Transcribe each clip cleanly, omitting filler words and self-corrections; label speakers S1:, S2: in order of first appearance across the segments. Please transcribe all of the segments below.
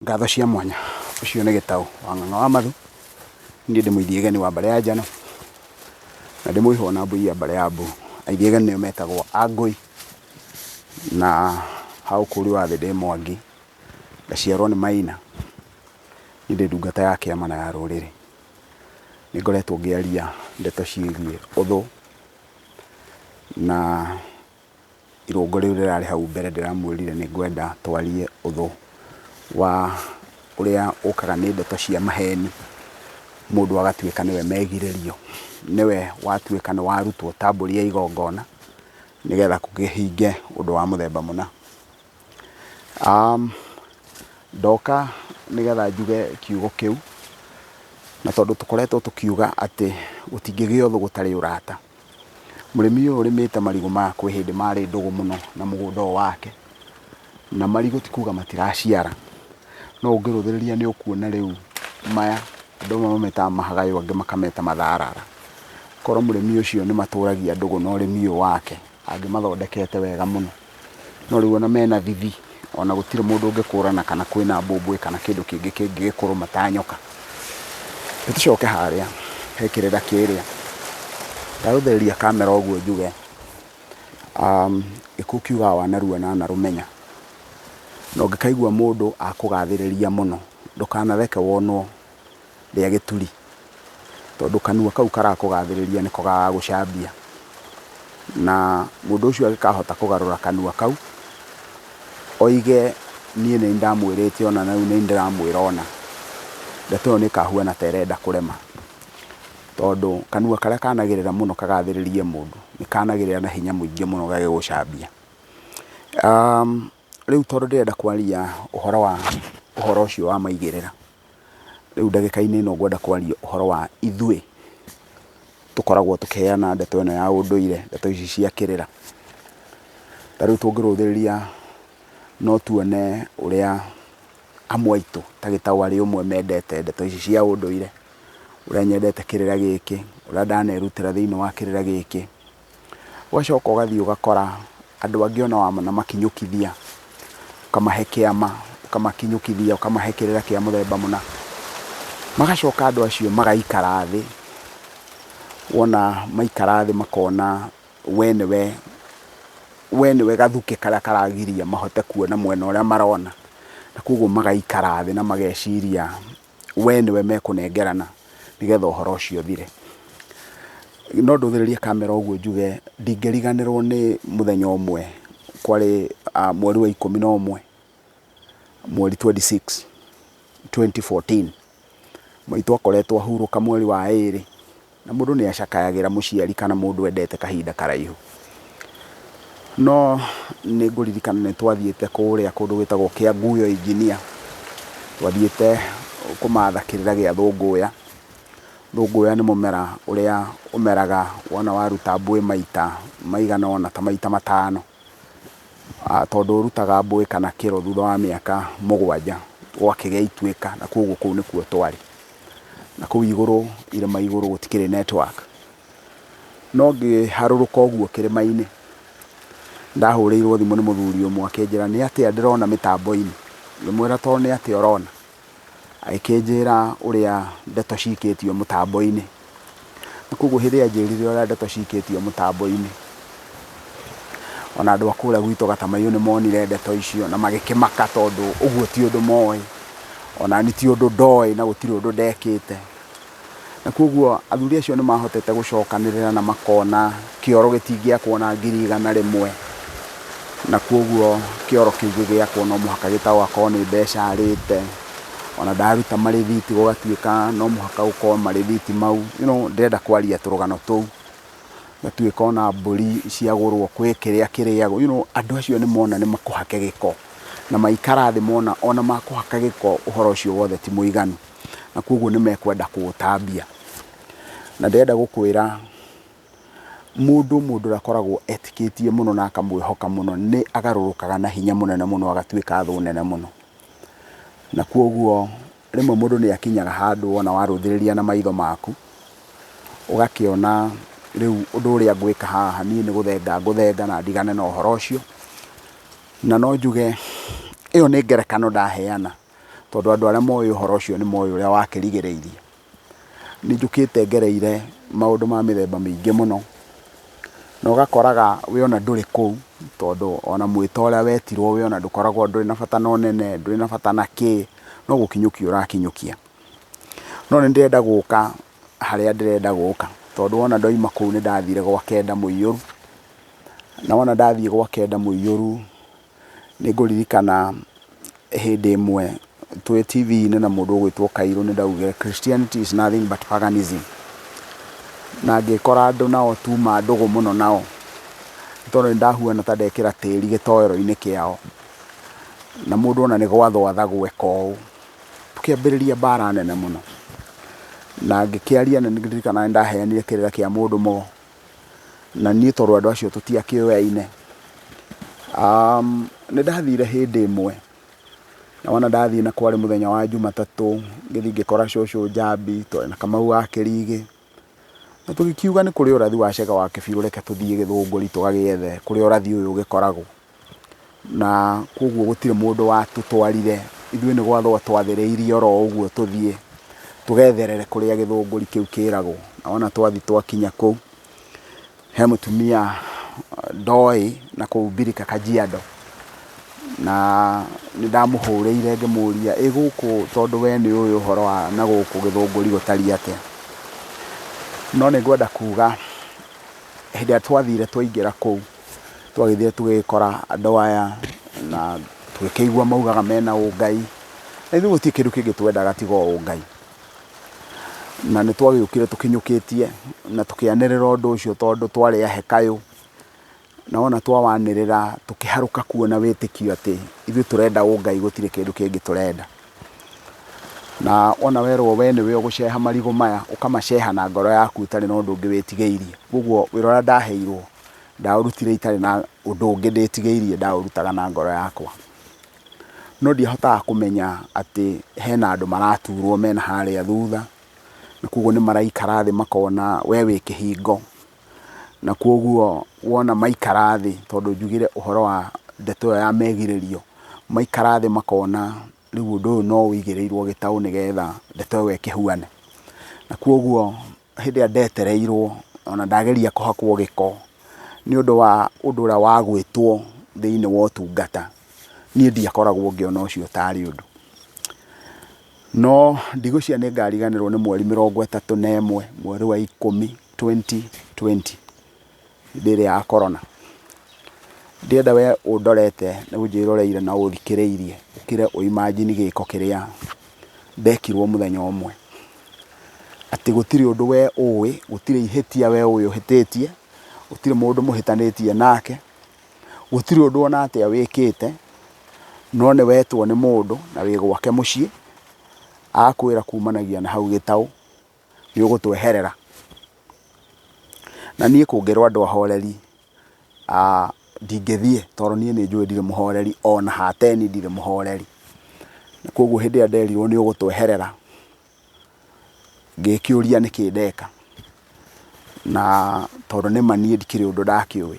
S1: Ngatho cia mwanya. Ũcio nĩ Gĩtaũ wa Ng'ang'a wa Mathu. Niĩ ndĩ mũithiĩgeni wa mbarĩ ya Njano na ndĩ mũihwa na mbui ya mbarĩ ya Mbu. Aithiĩgeni nĩo metagwo Angũi na ha ũkũri wa thĩ ndĩ Mwangi, ngaciarwo nĩ Maina. Niĩ ndĩ ndungata ya kĩama na ya rũrĩrĩ. Nĩ ngoretwo ngĩaria ndeto ciĩgiĩ ũthũ na Irũngo rĩu rĩrarĩ hau mbere ndĩramwĩrire nĩ ngwenda twarie ũthũ wa ũrĩa ũkaga nĩ ndeto cia maheni, mũndũ agatuĩka nĩwe megirĩrio, nĩwe watuĩka nĩ warutwo ta mbũri ya igongona nĩgetha kũkĩhinge ũndũ wa mũthemba mũna. Ndoka nĩgetha njuge kiugo kĩu, na tondũ tũkoretwo tũkiuga atĩ gũtingĩgĩa ũthũ gũtarĩ ũrata. Mũrĩmi ũyũ ũrĩmĩte marigũ maya kwĩ hĩndĩ marĩ ndũgũ mũno na mũgũnda ũyũ wake, na marigũ ti kuga matiraciara, no ũngĩrũthĩrĩria nĩ ũkuona rĩu maya andũ amwe mametaga mahagayũ angĩ makameta matharara. Korwo mũrĩmi ũcio nĩ matũragia ndũgũ na ũrĩmi ũyũ wake, angĩmathondekete wega mũno. No rĩu ona mena thithi, ona gũtirĩ mũndũ ũngĩkũrana kana kwĩna mbũmbũĩ kana kĩndũ kĩngĩ kĩngĩgĩkũrũma ta nyoka. Nĩ tũcoke harĩa he kĩrĩra kĩrĩa, ndarũthĩrĩria kamera ũguo njuge, gĩkuũ kiugaga wanarua na anarũmenya. Na ũngĩkaigua mũndũ akũgathĩrĩria mũno, ndũkanatheke wonwo rĩa gĩturi, tondũ kanua kau karakũgathĩrĩria nĩko gagagũcambia. Na mũndũ ũcio angĩkahota kũgarũra kanua kau, oige niĩ nĩ ndamwĩrĩte ũna na rĩu nĩ ndĩramwĩra ũna, ndeto ĩyo nĩ ĩkahuana ta ĩrenda kũrema. Tondũ kanua karĩa kanagĩrĩra mũno kagathĩrĩrie mũndũ, nĩ kanagĩrĩra na hinya mũingĩ mũno gagĩgũcambia. Rĩu tondũ ndĩrenda kwaria ũhoro wa ũhoro ũcio wa maigĩrĩra, rĩu ndagĩka-inĩ ĩno ngwenda kwaria ũhoro wa ithuĩ tũkoragwo tũkĩheana ndeto ĩno ya ũndũire, ndeto ici cia kĩrĩra. Ta rĩu tũngĩrũthĩrĩria no tuone ũrĩa amwe aitũ ta Gĩtaũ arĩ ũmwe mendete ndeto ici cia ũndũire, ũrĩa nyendete kĩrĩra gĩkĩ, ũrĩa ndanerutĩra thĩiniĩ wa kĩrĩra gĩkĩ. Ũgacoka ũgathiĩ ũgakora andũ angĩ ona wanamakinyũkithia, ũkamahe kĩama, ũkamakinyũkithia ũkamahe kĩrĩra kĩa mũthemba mũna, magacoka andũ acio magaikara thĩ, wona maikara thĩ makona we nĩwe, we nĩwe gathukĩ karĩa karagiria mahote kuona mwena ũrĩa marona, na koguo magaikara thĩ na mageciria we nĩwe mekũnengerana nĩgetha ũhoro ũcio ũthire. No ndũthĩrĩrie kamera ũguo njuge ndingĩriganĩrwo nĩ mũthenya ũmwe kwarĩ mweri wa 11 mweri 26 2014 maitũ akoretwo ahurũka mweri wa 2 Na mũndũ nĩ acakayagĩra mũciari kana mũndũ endete kahinda karaihu. No nĩ ngũririkana nĩ twathiĩte kũrĩa kũndũ gwĩtagwo Kĩanguyo Engineer, twathiĩte kũmatha kĩrĩra gĩa thũngũya. Thũngũya nĩ mũmera ũrĩa ũmeraga wona waruta mbũĩ maita maigana ũna ta maita 5, tondũ ũrutaga mbũĩ kana kĩro thutha wa mĩaka 7 gwakĩgĩa ituĩka na koguo kũu nĩkuo twarĩ. Na kũu igũrũ irĩma igũrũ gũtikĩrĩ network. No ngĩharũrũka ũguo kĩrĩma-inĩ, ndahũrĩirwo thimũ nĩ mũthuri ũmwe akĩnjĩra nĩ atĩa ndĩrona mĩtambo-inĩ. Ngĩmwĩra to nĩ atĩa ũrona? Agĩkĩnjĩra ũrĩa ndeto cikĩtio mũtambo-inĩ. Na koguo hĩndĩ ĩrĩa anjĩrire ũrĩa ndeto cikĩtio mũtambo-inĩ, ona andũ a kũrĩa gwitũ Gatamaiyũ nĩ monire ndeto icio na magĩkĩmaka tondũ ũguo ti ũndũ moĩ. Ona niĩ ti ũndũ ndoĩ na gũtirĩ ũndũ ndekĩte. Na koguo athuri acio nĩ mahotete gũcokanĩrĩra na makona kĩoro gĩtingĩakwo na ngiri 100. Na koguo kĩoro kĩu gĩgĩakwo no mũhaka gĩtagwo akorwo nĩ mbeca arĩte, ona ndaruta marĩthiti gũgatuĩka no mũhaka gũkorwo marĩthiti mau. You know ndĩrenda kwaria tũrũgano tũu. Gũgatuĩka ona mbũri ciagũrwo kwĩ kĩrĩa kĩrĩagwo, you know andũ acio nĩ mona nĩ makũhake gĩko. Na maikara thĩ mona ona makũhaka gĩko ũhoro ũcio wothe ti mũiganu. Na koguo nĩ mekwenda kũũtambia. Na ndĩrenda gũkwĩra mũndũ mũndũ ũrĩa akoragwo etĩkĩtie mũno na akamwĩhoka mũno nĩ agarũrũkaga na hinya mũnene mũno agatuĩka thũ nene mũno. Na koguo rĩmwe mũndũ nĩ akinyaga handũ wona warũthĩrĩria na maitho maku, ũgakĩona rĩu ũndũ ũrĩa ngwĩka haha niĩ nĩ gũthenga ngũthenga na ndigane na ũhoro ũcio. Na no njuge ĩyo nĩ ngerekano ndaheana. Tondũ andũ arĩa moĩ ũhoro ũcio nĩ moĩ ũrĩa wakĩrigĩrĩirie. Nĩ njũkĩte ngereire maũndũ ma mĩthemba mĩingĩ mũno, na ũgakoraga we ona ndũrĩ kũu, tondũ ona mwĩto ũrĩa wetirwo we ona ndũkoragwo ndũrĩ na bata na ũnene, ndũrĩ na bata na kĩ, no gũkinyũkia ũrakinyũkia. No nĩ ndĩrenda gũka harĩa ndĩrenda gũka, tondũ wona ndoima kũu nĩ ndathire gwa Kenda Mũiyũru, na wona ndathiĩ gwa Kenda Mũiyũru nĩ ngũririkana hĩndĩ ĩmwe twĩ TV-inĩ na mũndũ ũgwĩtwo Kairũ nĩ ndaugire Christianity is nothing but paganism. Na ngĩkora andũ nao tuma ndũgũ mũno nao, tondũ nĩ ndahuana ta ndekĩra tĩri gĩtoero-inĩ kĩao. Na mũndũ ona nĩ gwathwo athagwo eka ũũ. Tũkĩambĩrĩria mbara nene mũno. Na ngĩkĩaria na nĩ ndirikanaga nĩ ndaheanire kĩrĩra kĩa mũndũ mũgo. Na niĩ tondũ andũ acio tũtiakĩũyaine, nĩ ndathire hĩndĩ ĩmwe, na wona ndathiĩ na kwarĩ mũthenya wa Jumatatũ, ngĩthiĩ ngĩkora cũcũ Njambi, twarĩ na Kamau wa Kĩrigĩ, na tũgĩkiuga nĩ kũrĩ ũrathi wa Chege wa Kĩbirũ reke tũthiĩ Gĩthũngũri tũgagĩethe kũrĩa ũrathi ũyũ ũgĩkoragwo. Na koguo gũtirĩ mũndũ watũtwarire, ithuĩ nĩ gwathwo twathĩrĩirie oro ũguo tũthiĩ tũgetherere kũrĩa gĩthũngũri kĩu kĩragwo. Na wona twathiĩ twakinya kũu, he mũtumia ndoĩ na kũu Mbirika Kajiado, na nĩ ndamũhũrĩire ngĩmũria, ĩ gũkũ tondũ we nĩ ũĩ ũhoro wa na gũkũ gĩthũngũri gũtariĩ atĩa? No nĩ ngwenda kuga hĩndĩ ĩrĩa twathire twaingĩra kũu, Twagĩthire tũgĩkora andũ aya na tũgĩkĩigua maugaga mena ũngai, na ithuĩ gũtirĩ kĩndũ kĩngĩ twendaga tiga o ũngai. Na nĩ twagĩũkire tũkinyũkĩtie na tũkĩanĩrĩra ũndũ ũcio tondũ twarĩ a hekayũ, na wona twawanĩrĩra tũkĩharũka kuo na wĩtĩkio atĩ ithuĩ tũrenda ũngai gũtirĩ kĩndũ kĩngĩ tũrenda. Na wona werwo we nĩwe ũgũceha marigũ maya, ũkamaceha na ngoro yaku ũtarĩ na ũndũ ũngĩ wĩtigĩirie. Koguo wĩra ũrĩa ndaheirwo ndaũrutire itarĩ na ũndũ ũngĩ ndĩtigĩirie ndaũrutaga na ngoro yakwa. No ndiahotaga kũmenya atĩ hena andũ maraturwo mena harĩa thutha, na koguo nĩ maraikara thĩ makona we wĩ kĩhingo. Na koguo wona maikara thĩ, tondũ njugire ũhoro wa ndeto ĩyo ya megirĩrio, maikara thĩ makona rĩu ũndũ ũyũ no ũigĩrĩirwo gĩtaũ nĩgetha ndeto ĩyo ĩkĩhuane. Na koguo hĩndĩ ĩrĩa ndetereirwo ona ndageria kũhakwo gĩko nĩ ũndũ wa ũndũ ũrĩa wa gwĩtwo thĩinĩ wa ũtungata, niĩ ndiakoragwo ngĩona ũcio tarĩ ũndũ. No ndigwĩciria nĩ ngariganĩrwo nĩ mweri 31 mweri wa 10 2020 hĩndĩ ĩrĩa ya corona. Ndĩrenda we ũndorete na ũnjĩroreire na ũthikĩrĩirie ũkĩre ũ imagine gĩko kĩrĩa ndekirwo mũthenya ũmwe. Atĩ gũtirĩ ũndũ we ũĩ, gũtirĩ ihĩtia we ũĩ ũhĩtĩtie, gũtirĩ mũndũ mũhĩtanĩtie nake, gũtirĩ ũndũ ona atĩa wĩkĩte, no nĩ wetwo nĩ mũndũ na wĩ gwake mũciĩ, agakwĩra kumanagia na hau gĩtaũ, nĩ ũgũtweherera. Na niĩ kũngĩrwo andũ ahoreri, ndingĩthiĩ tondũ niĩ nĩ njũĩ ndirĩ mũhoreri ona ha ten ndirĩ mũhoreri. Na koguo hĩndĩ ĩrĩa nderirwo nĩ ũgũtweherera, ngĩkĩũria nĩkĩ ndeka. Na tondũ nĩma niĩ ndikĩrĩ ũndũ ndakĩũĩ,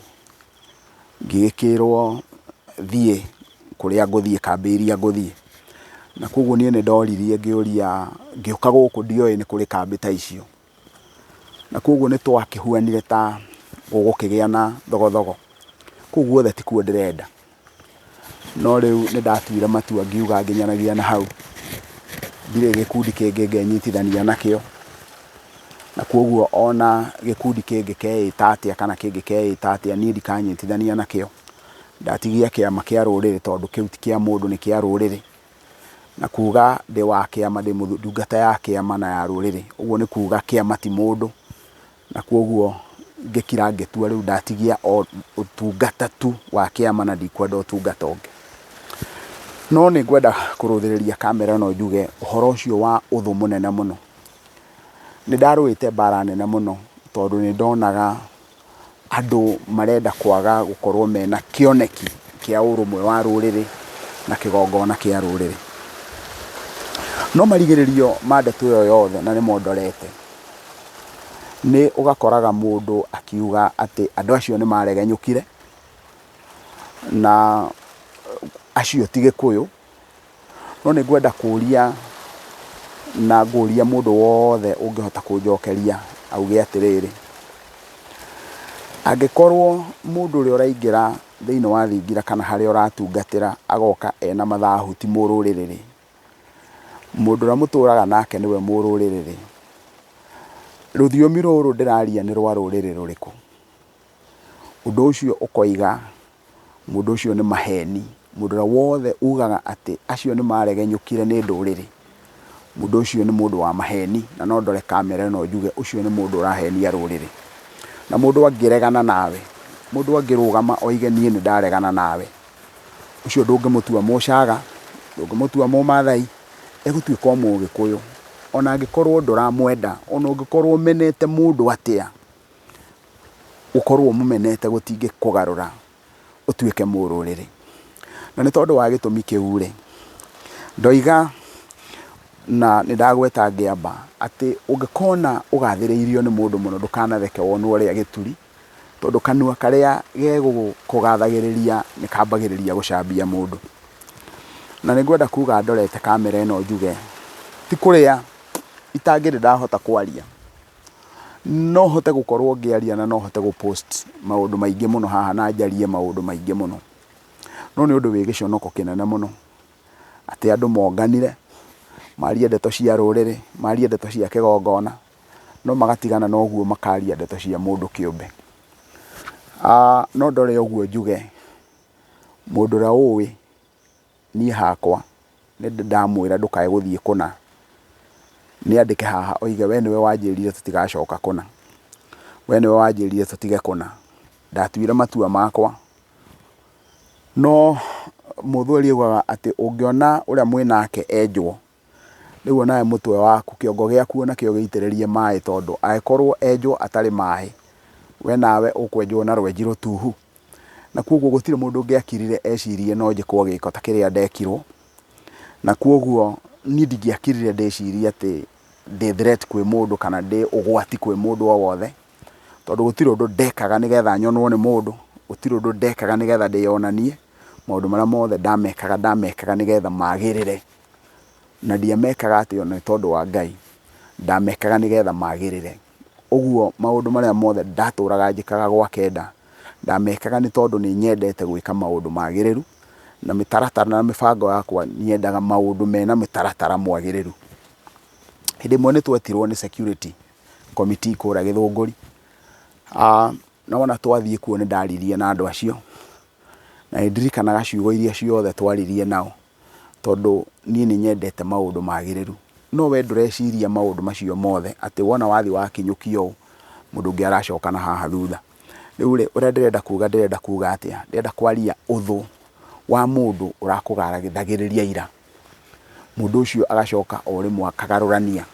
S1: ngĩgĩkĩrwo thiĩ kũrĩa ngũthiĩ kambĩ iria ngũthiĩ. Na koguo niĩ nĩ ndoririe ngĩũria, ngĩũka gũkũ ndioĩ nĩ kũrĩ kambĩ ta icio. Na koguo nĩ twakĩhuanire ta gũgũkĩgĩa na thogothogo. Kũu guothe tikuo ndĩrenda. No rĩu nĩ ndatuire matua ngiuga nginyanagia na hau, ndirĩ gĩkundi kĩngĩ ngenyitithania nakĩo. Na koguo ona gĩkundi kĩngĩkeĩta atĩa kana kĩngĩkeĩta atĩa niĩ ndikanyitithania nakĩo. Ndatigia kĩama kĩa rũrĩrĩ tondũ kĩu ti kĩa mũndũ nĩ kĩa rũrĩrĩ. Na kuga ndĩ wa kĩama ndĩ ndungata ya kĩama na ya rũrĩrĩ, ũguo nĩ kuga kĩama ti mũndũ, na koguo ngĩkira ngĩtua rĩu ndatigia o ũtungata tu wa kĩama na ndikwenda ũtungata ũngĩ. No nĩ ngwenda kũrũthĩrĩria kamera ĩno njuge ũhoro ũcio wa ũthũ mũnene mũno, nĩ ndarũĩte mbara nene mũno tondũ nĩ ndonaga andũ marenda kwaga gũkorwo mena kĩoneki kĩa ũrũmwe wa rũrĩrĩ na kĩgongona kĩa rũrĩrĩ. No marigĩrĩrio ma ndeto ĩyo yothe na nĩmo ndorete, nĩ ũgakoraga mũndũ akiuga atĩ andũ acio nĩ maregenyũkire na acio ti Gĩkũyũ. No nĩ ngwenda kũria na ngũria mũndũ wothe ũngĩhota kũnjokeria auge atĩrĩrĩ, angĩkorwo mũndũ ũrĩa ũraingĩra thĩinĩ wa thingira kana harĩa ũratungatĩra agoka ena mathahu ti mũrũrĩrĩ-rĩ, mũndũ ũrĩa mũtũraga nake nĩwe mũrũrĩrĩ-rĩ, rũthiomi rũrũ ndĩraria nĩ rwa rũrĩrĩ rũrĩkũ? Ũndũ ũcio ũkoiga mũndũ ũcio nĩ maheni. Mũndũ ũrĩa wothe ugaga atĩ acio nĩ maregenyũkire nĩ ndũrĩrĩ, mũndũ ũcio nĩ mũndũ wa maheni, na no ndore kamera ĩno njuge ũcio nĩ mũndũ ũrahenia rũrĩrĩ. Na mũndũ angĩregana nawe, mũndũ angĩrũgama oige niĩ nĩ ndaregana nawe, ũcio ndũngĩmũtua mũcaga, ndũngĩmũtua mũmathai, egũtuĩka o mũgĩkũyũ. Ona angĩkorwo ndũramwenda, ona ũngĩkorwo ũmenete mũndũ atĩa, gũkorwo ũmũmenete gũtingĩkũgarũra ũtuĩke mũrũrĩrĩ. Na nĩ tondũ wa gĩtũmi kĩu rĩ, ndoiga na nĩ ndagweta ngĩamba atĩ ũngĩkona ũgathĩrĩirio nĩ mũndũ mũno ndũkanatheke wonwo ũrĩa gĩturi, tondũ kanua karĩa gegũkũgathagĩrĩria nĩ kambagĩrĩria gũcambia mũndũ. Na nĩ ngwenda kuga ndorete kamera ĩno njuge, ti kũrĩa itangĩrĩ ndahota kwaria. No hote gũkorwo ngĩaria na no hote gũ post maũndũ maingĩ mũno haha na njarie maũndũ maingĩ mũno. No nĩ ũndũ wĩ gĩconoko kĩnene mũno atĩ andũ monganire marie ndeto cia rũrĩrĩ, marie ndeto cia kĩgongona, no magatigana na ũguo makaria ndeto cia mũndũ kĩũmbe. No ndore ũguo njuge mũndũ ũrĩa ũĩ niĩ hakwa nĩ ndĩ ndamwĩra ndũkae gũthiĩ kũna, nĩ andĩke haha oige we nĩwe wanjĩrire tũtigacoka kũna, we nĩwe wanjĩrire tũtige kũna. Ndatuire matua makwa, no mũthweri augaga atĩ ũngĩona ũrĩa mwĩnake enjwo, rĩu onawe mũtwe waku, kĩongo gĩaku onakĩo gĩitĩrĩrie maĩ tondũ angĩkorwo enjwo atarĩ maĩ, we nawe ũkwenjwo na rwenji rũtuhu. Na kwoguo gũtirĩ mũndũ ũngĩakirire ecirie no njĩkwo gĩko ta kĩrĩa ndekirwo. Na kwoguo niĩ ndingĩakirire ndĩcirie atĩ ndĩ threat kwĩ mũndũ kana ndĩ ũgwati kwĩ mũndũ o wothe, tondũ gũtirĩ ũndũ ndekaga nĩgetha nyonwo nĩ mũndũ, gũtirĩ ũndũ ndekaga nĩgetha ndĩyonanie, maũndũ marĩa mothe ndamekaga ndamekaga nĩgetha magĩrĩre. Na ndiamekaga atĩ ona nĩ tondũ wa Ngai, ndamekaga nĩgetha magĩrĩre. Ũguo maũndũ marĩa mothe ndatũraga njĩkaga gwa kenda, ndamekaga nĩ tondũ nĩ nyendete gwĩka maũndũ magĩrĩru, na mĩtaratara na mĩbango yakwa nyendaga maũndũ mena mĩtaratara mwagĩrĩru. Hĩndĩ ĩmwe nĩ twetirwo nĩ security committee kũrĩa Gĩthũngũri, na wona twathiĩ kuo nĩ ndaririe na andũ acio, na nĩ ndirikanaga ciugo iria ciothe twaririe nao. Tondũ niĩ nĩ nyendete maũndũ magĩrĩru. No we ndũreciria maũndũ macio mothe atĩ wona wathiĩ wakinyũkia ũũ, mũndũ ũngĩ aracoka na haha thutha. Rĩu rĩ, ũrĩa ndĩrenda kuga ndĩrenda kuga atĩa? Ndĩrenda kwaria ũthũ wa mũndũ ũrakũgathagĩrĩria ira. Mũndũ ũcio agacoka o rĩmwe akagarũrania.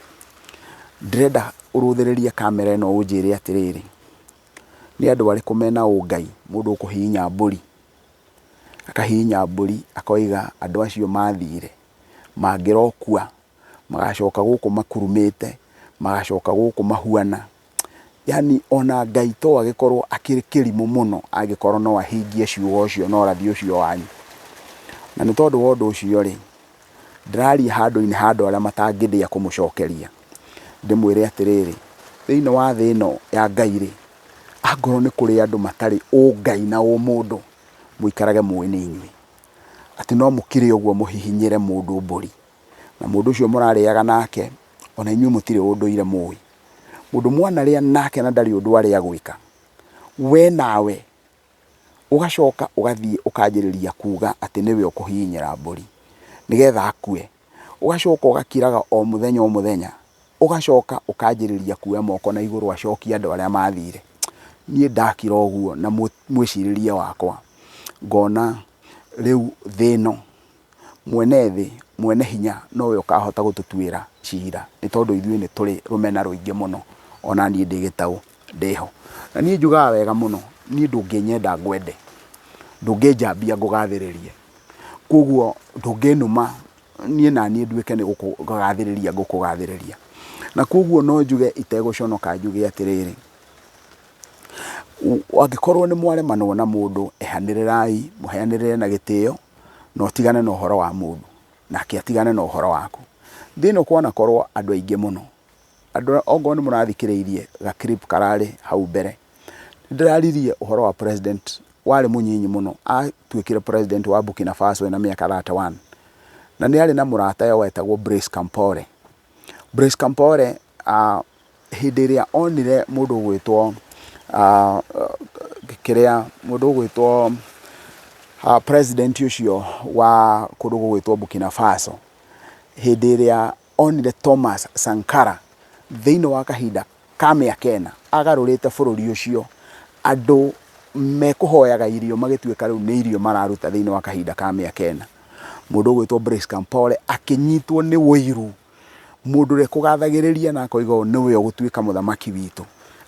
S1: Ndĩrenda ũrũthĩrĩrie kamera ĩno ũnjĩre atĩrĩrĩ, nĩ andũ arĩkũ mena ũngai mũndũ ũkũhihinya mbũri? Akahihinya mbũri akoiga andũ acio mathire mangĩrokua magacoka gũkũ makurumĩte, magacoka gũkũ mahuana. Yaani ona Ngai to agĩkorwo akĩrĩ kĩrimũ mũno angĩkorwo no ahingie ciugo ũcio na ũrathi ũcio wanyu. Na nĩ tondũ wa ũndũ ũcio rĩ, ndĩraria handũ-inĩ ha andũ arĩa matangĩthĩa kũmũcokeria. Ndĩmwĩre atĩrĩrĩ, thĩinĩ wa thĩ ĩno ya Ngai rĩ, Angorwo nĩ kũrĩ andũ matarĩ ũngai na ũmũndũ, mũikarage mũĩ nĩ inyuĩ. Atĩ no mũkire ũguo mũhihinyĩre mũndũ mbũri, na mũndũ ũcio mũrarĩaga nake, ona inyuĩ mũtirĩ ũndũire mũĩ. Mũndũ mwanarĩa nake na ndarĩ ũndũ arĩ agwĩka, we nawe ũgacoka ũgathiĩ ũkanjĩrĩria kuga atĩ nĩwe ũkũhihinyĩra mbũri, nĩgetha akue. Ũgacoka ũgakiraga o mũthenya o mũthenya, ũgacoka ũkanjĩrĩria kuoya moko na igũrũ acokie andũ arĩa mathire. Niĩ ndakira ũguo na mwĩcirĩrie wakwa, ngona rĩu thĩ ĩno, mwene thĩ, mwene hinya nowe ũkahota gũtũtuĩra cira, nĩ tondũ ithuĩ nĩ tũrĩ rũmena rũingĩ mũno, ona niĩ ndĩ gĩtaũ ndĩho. Na niĩ njugaga wega mũno, niĩ ndũngĩnyenda ngwende, ndũngĩnjambia ngũgathĩrĩrie. Koguo ndũngĩnuma niĩ naniĩ nduĩke nĩ gũkũgathĩrĩria ngũkũgathĩrĩria. Na koguo no njuge itegũconoka njuge atĩrĩrĩ, angĩkorwo nĩ mwaremanwo na mũndũ, ehanĩrĩrai, mũheanĩrĩre na gĩtĩo, na ũtigane na ũhoro wa mũndũ. nake atigane na ũhoro waku. Thĩ ĩno kwanakorwo andũ aingĩ mũno, andũ ongorwo nĩ mũrathikĩrĩirie ga clip kararĩ hau mbere, nĩ ndĩraririe ũhoro wa president warĩ mũnyinyi mũno, atuĩkire president wa Burkina Faso ena mĩaka 31, na nĩ arĩ na mũratawe wetagwo Blaise Compaore. Blaise Compaore hĩndĩ ĩrĩa onire mũndũ ũgwĩtwo kĩrĩa mũndũ ũgwĩtwo president ũcio wa kũndũ gũgwĩtwo Burkina Faso, hĩndĩ ĩrĩa onire Thomas Sankara thĩinĩ wa kahinda ka mĩaka ĩna agarũrĩte bũrũri ũcio, andũ mekũhoyaga irio magĩtuĩka rĩu nĩ irio mararuta thĩinĩ wa kahinda ka mĩaka ĩna. Mũndũ ũgwĩtwo Blaise Compaore akĩnyitwo nĩ ũiru, mũndũ ũrĩa kũgathagĩrĩria na akoiga ũyũ nĩwe ũgũtuĩka mũthamaki witũ,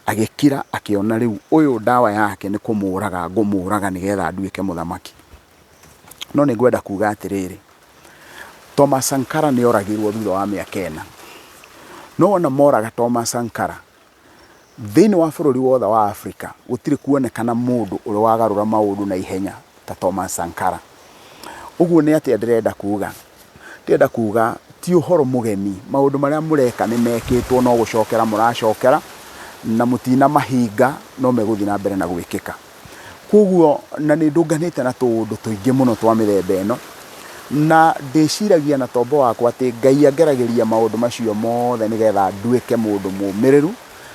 S1: agĩkira akĩona rĩu ũyũ ndawa yake nĩ kũmũraga ngũmũraga nĩgetha nduĩke mũthamaki. No nĩ ngwenda kuga atĩrĩrĩ, Thomas Sankara nĩ oragirwo thutha wa mĩaka ĩna. No wona moraga Thomas Sankara, thĩinĩ wa bũrũri wothe wa Africa gũtirĩ kuonekana mũndũ ũrĩ wagarũra maũndũ na ihenya ta Thomas Sankara. Ũguo nĩ atĩa ndĩrenda kuga? Ndĩrenda kuga ti ũhoro mũgeni, maũndũ marĩa mũreka nĩ mekĩtwo no gũcokera mũracokera na mũtinamahinga no megũthiĩ na mbere na gwĩkĩka. Koguo na nĩ ndũnganĩte na tũũndũ tũingĩ mũno twa mĩthemba ĩno, na ndĩciragia na tombo wakwa atĩ Ngai angeragĩria maũndũ macio mothe nĩgetha nduĩke mũndũ mũmĩrĩru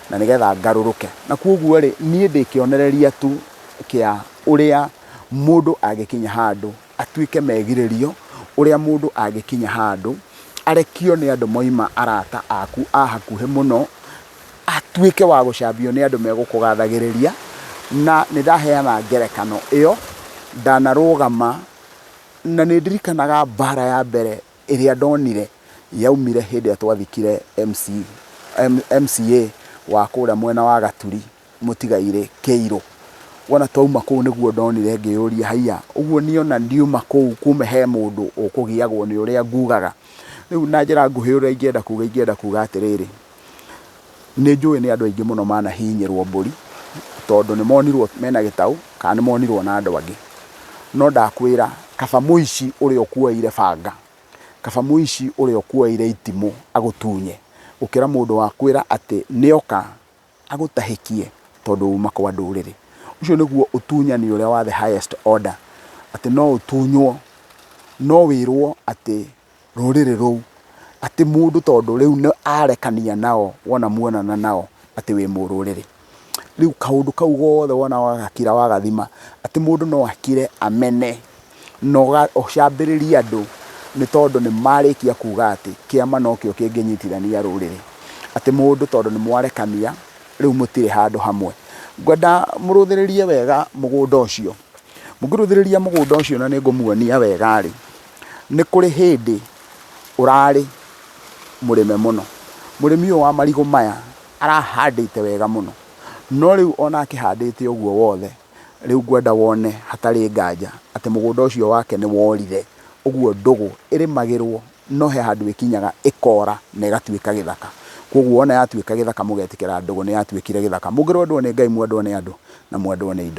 S1: na nĩgetha ngarũrũke. Na koguo rĩ, niĩ ndĩ kĩonereria tu kĩa ũrĩa mũndũ angĩkinya handũ atuĩke megirĩrio, ũrĩa mũndũ angĩkinya handũ arekio nĩ andũ moima arata aku a hakuhĩ mũno, atuĩke wa gũcambio nĩ andũ megũkũgathagĩrĩria. Na nĩ ndaheana ngerekano ĩyo, ndanarũgama na nĩ ndirikanaga mbara ya mbere ĩrĩa ndonire yaumire hĩndĩ ĩrĩa twathikire MC, MCA wa kũrĩa mwena wa Gaturi mũtigairĩ Kĩirũ. Wona twauma kũu nĩguo ndonire ngĩyũria haiya, ũguo niĩ ona ndiuma kũu kume he mũndũ ũkũgiagwo nĩ ũrĩa ngugaga. Rĩu na njĩra nguhĩ ũrĩa ingĩenda kuga, ingĩenda kuga atĩrĩrĩ, nĩ njũĩ nĩ andũ aingĩ mũno manahihinyĩrwo mbũri, tondũ nĩ monirwo mena gĩtaũ kana nĩ monirwo na andũ angĩ. No ndakwĩra kaba mũici ũrĩa ũkuoeire banga, kaba mũici ũrĩa ũkuoeire itimũ agũtunye, gũkĩra mũndũ wakwĩra atĩ nĩoka agũtahĩkie tondũ uma kwa ndũrĩrĩ. Ũcio nĩguo ũtunyani ũrĩa wa the highest order, atĩ no ũtunywo, no wĩrwo atĩ rũrĩrĩ rũu, atĩ mũndũ tondũ rĩu nĩ arekania nao wona muonana nao atĩ wĩ mũrũrĩrĩ. Rĩu kaũndũ kau gothe wona wagakira wagathima, atĩ mũndũ no akire amene na ũcambĩrĩrie andũ nĩ tondũ nĩ marĩkia kuga atĩ kĩama nokĩo kĩngĩnyitithania rũrĩrĩ. Atĩ mũndũ tondũ nĩ mwarekania rĩu mũtirĩ handũ hamwe. Ngwenda mũrũthĩrĩrie wega mũgũnda ũcio. Mũngĩrũthĩrĩria mũgũnda ũcio na nĩ ngũmuonia wega rĩ, nĩ kũrĩ hĩndĩ ũrarĩ mũrĩme mũno. Mũrĩmi ũyũ wa marigũ maya arahandĩte wega mũno, no rĩu ona akĩhandĩte ũguo wothe, rĩu ngwenda wone hatarĩ nganja atĩ mũgũnda ũcio wake nĩ worire. Ũguo ndũgũ ĩrĩmagĩrwo no he handũ ĩkinyaga ĩkora na ĩgatuĩka gĩthaka. Koguo wona yatuĩka gĩthaka mũgetĩkĩra ndũgũ nĩ yatuĩkire gĩthaka. Mũngĩrwendwo nĩ Ngai mwendwo nĩ andũ na mwendwo nĩ indo.